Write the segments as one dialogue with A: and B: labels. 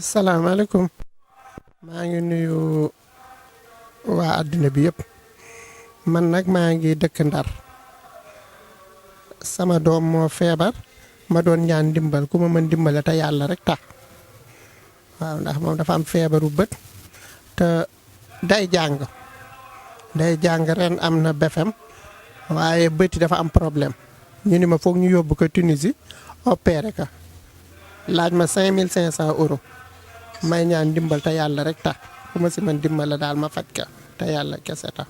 A: salaamaaleykum maa ngi nuyu waa adduna bi yëpp man nag maa ngi dëkk Ndar sama doom moo feebar ma doon ñaan ndimbal ku ma mën dimbale te yàlla rek tax waaw ndax moom dafa am feebaru bët te day jàng ren am na BFEM waaye bëti dafa am problème ñu ni ma foog ñu yóbbu ko Tunisie opéré ka laaj ma 5500 euros may ñaan dimbal te yàlla rek tax ku ma si man dimbale daal ma faj ka te yàlla kese tax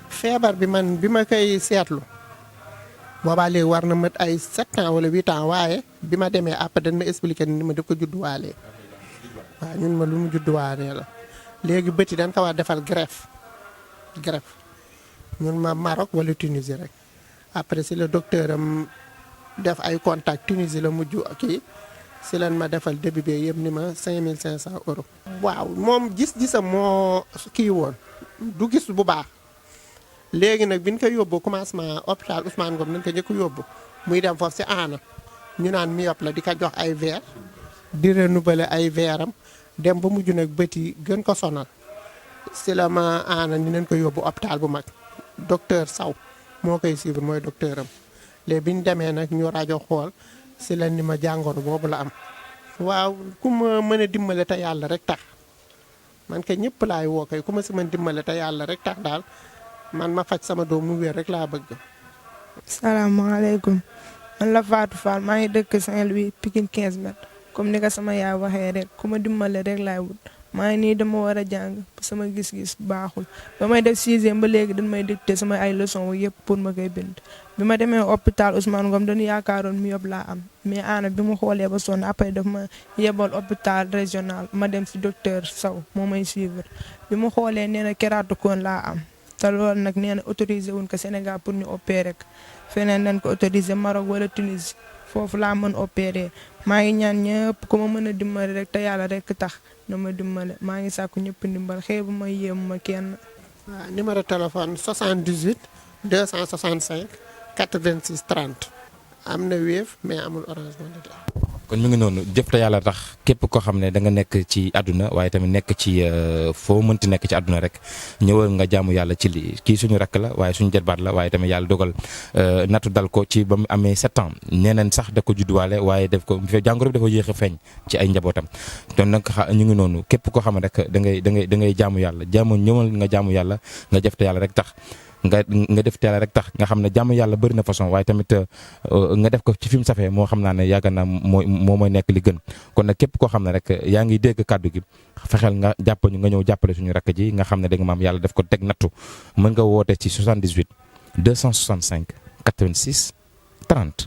A: feebar bi man bi ma koy seetlu boobaa léegi war na mat ay 7 ans wala 8 ans waaye bi ma demee après dañ ma expliqué ni ma daf ko judduwaalee waaw ñun ma lu mu judduwaalee la léegi bëti dañ ko war defal greffe ñun ma Maroc wala Tunisie rek après si le docteur am def ay contact Tunisie la mujj kii si leen ma defal début bi yëpp ni ma 5500 euros. waaw moom gis-gisam moo kii woon du gis bu baax léegi nag bi ñu koy yóbbu commencement hôpital Ousmane Ngom nañ ko njëkk yóbbu muy dem foofu si aana ñu naan myope la di ko jox ay verre di renouveler ay verre am dem ba mujj nag bët yi gën ko sonal si la ma aana ni nañ ko yóbbu hôpital bu mag docteur Saw moo koy suivre mooy docteur am léegi bi ñu demee nag ñu rajo xool. si la ni ma jàngoro boobu la am waaw ku ma mën a dimbale te yàlla rek tax man kay ñëpp laay woo kay ku ma si mën dimbale te yàlla rek tax daal man ma faj sama doom mu wér rek laa bëgg.
B: salaamaaleykum man la Fatou Fall maa ngi dëkk Saint-Louis Pikine 15 mètres comme ni ko sama yaay waxee rek ku ma dimbale rek laay wut maa ngi nii dama war a jàng sama gis-gis baaxul ba may def 6e ba léegi dañ may dicté sama ay leçon yëpp pour ma koy bind. bi ma demee hôpital Ousmane Ngom dañu yaakaaroon myope laa am mais aana bi mu xoolee ba sonn après daf ma yebal hôpital régional ma dem si docteur Sow moo may suivre bi mu xoolee nee na kératocone laa am te loolu nag nee na autorisé wuñ ko Sénégal pour ñu opérer ko feneen nañ ko autorisé Maroc wala Tunisie foofu laa mën opérer maa ngi ñaan ñëpp ku ma mën a dimbali rek te yàlla rek tax na ma dimbale maa ngi sàkku ñëpp ndimbal xeebu ma yéemu ma kenn.
A: waaw numéro téléphone 78 265 86 30 am na Wave mais amul Orange Money.
C: kon mi ngi noonu jëf te yàlla tax képp koo xam ne da nga nekk ci àdduna waaye tamit nekk ci foo mënti nekk ci àdduna rek ñëwal nga jaamu yàlla ci lii kii suñu rakk la waaye suñu jarbaat la waaye tamit yàlla dogal nattu dal ko ci ba mu amee 7 ans ñeneen sax da ko judduwaale waaye def ko jàngoro bi dafa yéex a feeñ ci ay njabootam donc nag ñu ngi noonu képp koo xam ne rek da ngay jaamu yàlla ñëwal nga jaamu yàlla nga jëf te yàlla rek tax. nga def teel rek tax nga xam ne jàmm yàlla bëri na façon waaye tamit nga def ko ci fi mu safee moo xam naa ne yàgg naa mooy nekk li gën kon nag képp koo xam ne rek yaa ngi dégg kàddu gi fexeel nga jàppañu nga ñëw jàppale suñu rakk ji nga xam ne dégg nga maam yàlla def ko teg nattu mën nga woote ci 78 265 86 30